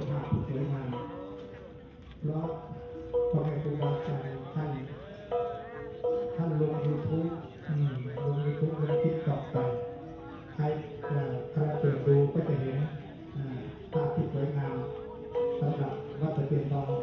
ພາບທີ່ສວຍງາມ ເພາະພໍ່ແມ່ຄູບາອາຈານທ່ານ ທ່ານລົງຢູທູບ ອືມ ລົງຢູທູບ ລົງຕິກຕັອກໄປ ໃຄ ເອີ ໃຄເປີດດູກໍຈະເຫັນ ເອີ ພາບທີ່ສວຍງາມ ສຳລັບວັດຕະພຽນທອງ